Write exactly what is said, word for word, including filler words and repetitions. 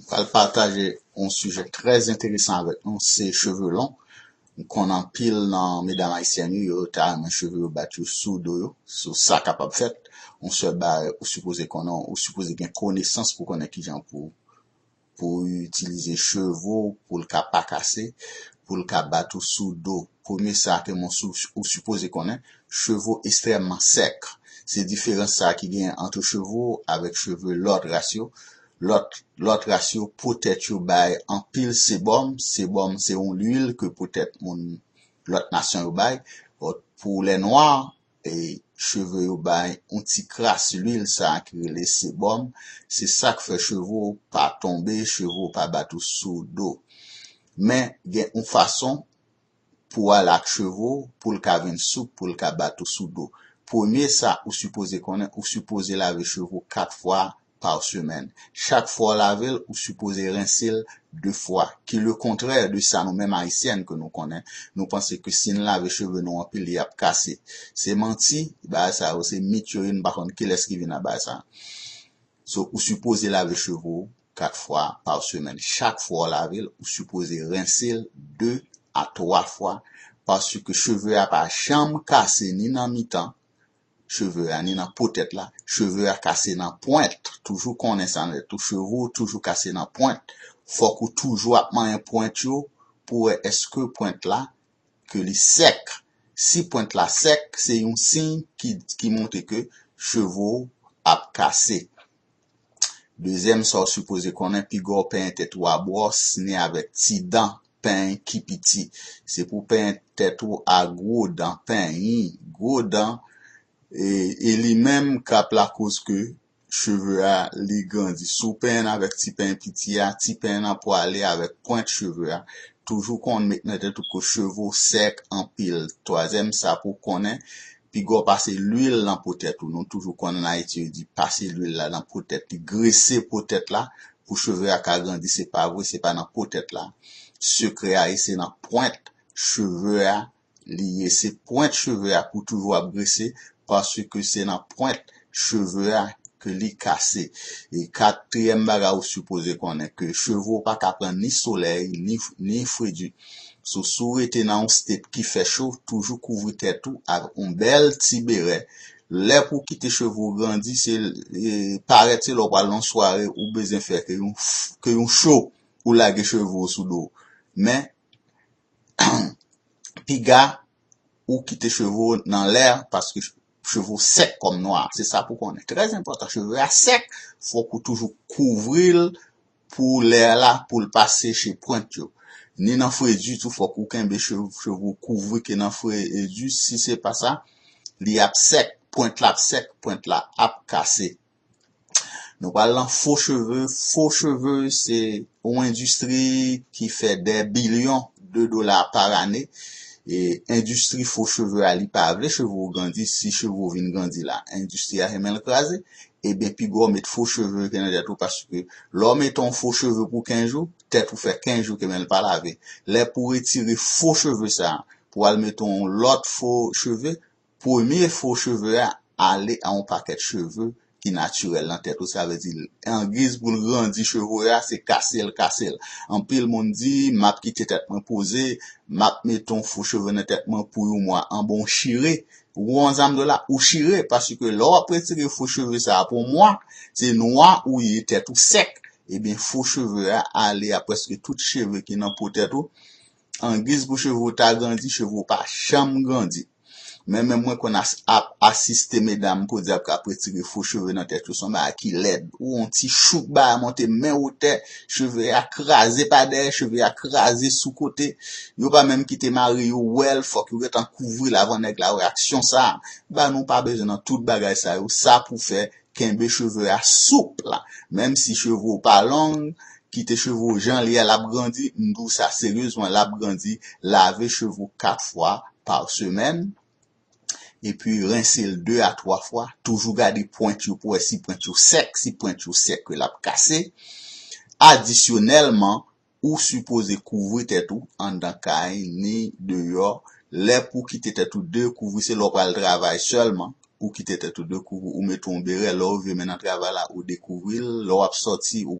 Pral pataje yon sijè trè enteresan avèk nou, se cheve lon. M konn anpil nan medam ayisyèn yo, yo ta renmen cheve yo bat yo sou do yo. So, sa kapab fèt. Yon sèl bagay ou sipoze konnen, ou sipoze gen konesans pou konnen kijan pou, pou itilize cheve w, pou l ka pa kase, pou l ka bat ou sou do. Premye sa ke mwen sou, ou sipoze konnen, cheve w ekstrèmman sèk. Se diferans sa ki genyen ant cheve w avèk cheve lòt ras yo. Lòt, lòt ras yo, po tèt yo bay anpil sebòm. Sebòm se yon lwil ke poutèt moun lòt nasyon yo bay. But pou lè nwa, e cheve yo bay yon ti kras lwil sa ki rele sebòm. Se sa k fè cheve w pa tonbe, cheve w pa bat ou sou do. Men gen yon fason pou w al ak cheve w, pou l ka vin soup, pou l ka bat ou sou do. Premye sa ou sipoze konnen, ou sipoze lave cheve w kat fwa pa semèn. Chak fwa w lave l, ou sipoze rense l de fwa. Ki le kontrè de sa nou menm ayisyèn ke nou konnen. Nou panse ke si n lave cheve nou anpil, li ap kase. Se manti, bagay sa yo se mit yo ye, nou pa konn kilès ki vin ak bagay sa. So, ou sipoze lave cheve w kat fwa pa semèn. Chak fwa w lave l, ou sipoze rense l de a twa fwa, paske cheve a pa janm kase ni nan mitan cheve a, ni nan po tèt la. Cheve a kase nan pwent. Toujou konnen sa nan tèt ou. Cheve w toujou kase nan pwent. Fòk ou toujou ap manyen pwent yo pou wè èske pwent la, ke li sèk. Si pwent la sèk, se yon siy ki, ki montre ke cheve w ap kase. Dezyèm sa w sipoze konnen, piga w penyen tèt ou a bwòs, ni avèk ti dan penyen ki piti. Se pou penyen tèt ou a gwo dan, penyen gwo dan, e, e li menm k ap lakoz ke cheve a, li grandi. Si w penyen avèk ti penyen piti a, ti penyen nan pwale avèk pwent cheve a. Toujou konn met nan tèt ou ke cheve w sèk anpil. Twazyèm sa pou w konnen, piga w pase lwil nan po tèt ou. Nou toujou konn ann Ayiti, yo di pase lwil la nan po tèt li, grese po tèt la pou cheve a ka grandi. Se pa vre, se pa nan po tèt la sekrè a ye, se nan pwent cheve a li ye. Se pwent cheve a pou toujou ap grese, paske se nan pwent cheve a ke li kase. E katriyèm bagay ou sipoze konnen, ke cheve w pa ka pran ni solèy, ni, ni fredi. So, si w rete nan yon state ki fè cho, toujou kouvri tèt ou avèk yon bèl ti berè. Lè pou w kite cheve w grandi, se, e, parèt se lè w pral nan sware ou bezwen fè ke yon, ke yon cho ou lage cheve w sou do w. Men, piga ou kite cheve w nan lè, paske cheve w sèk kòm nwa. Se sa pou konnen. Trè enpòtan, cheve a sèk, fòk ou toujou kouvri l pou lè la, pou l pa seche pwent yo. Ni nan fredi tou, fòk ou kenbe cheve, cheve w kouvri ke nan fredi. Si se pa sa, li ap sèk, pwent la ap sèk, pwent la ap kase. Nou pral nan fo cheve. Fo cheve, se yon endistri ki fè dè bilyon de dola pa ane. E endistri fo cheve a, li pa vle cheve w grandi. Si cheve w vin grandi la, endistri a renmen l kraze. Ebyen, piga w met fo cheve ke nan tèt ou, paske lè w mete yon fo cheve pou kenz jou, tèt ou fè kenz jou ke men l pa lave. Lè pou w retire fo cheve sa a, pou w al mete yon lòt fo cheve, premye fo cheve a ale a yon pakèt cheve ki natirèl nan tèt ou. Sa vle di, angiz pou l grandi cheve a, se kase l, kase l. Anpil moun di, "M ap kite tèt mwen poze, m ap mete yon fo cheve nan tèt mwen pou yon mwa." An bon, chire. Ou wè yon zam dola, ou chire, paske lè w ap retire fo cheve sa a pou yon mwa, se nwa ou ye, tèt ou sèk. Ebyen, fo cheve a ale a prèske tout cheve ki nan po tèt ou. Angiz pou cheve w ta grandi, cheve w pa janm grandi. Men menm mwen konn as-, ap asiste medam podyab k ap retire fo cheve nan tèt yo, se yon bagay ki lèd. Ou yon ti chouk bagay monte men wotè, cheve a kraze pa dèyè, cheve a kraze sou kote. Yo pa menm kite mari yo wè l, fòk yo gentan kouvri l avan nèg la wè aksyon sa a. Ba nou pa bezwen nan tout bagay sa yo, sa pou fè kenbe cheve a soup la. Menm si cheve w pa long, kite cheve w jan l ye a, l ap grandi, m di w sa seryezman, l ap grandi, lave cheve w kat fwa pa semèn, epi rense l de a twa fwa, toujou gade pwent yo pou wè si pwent yo sèk, si pwent yo sèk l ap kase. Adisyonèlman, ou sipoze kouvri tèt ou anndan kay ni deyò. Lè pou kite tèt ou dekouvri, se lè w pral travay sèlman ou kite tèt ou dekouvri, ou mete yon berè, lè w rive men nan travay la, ou dekouvri l, lè w ap sòti, ou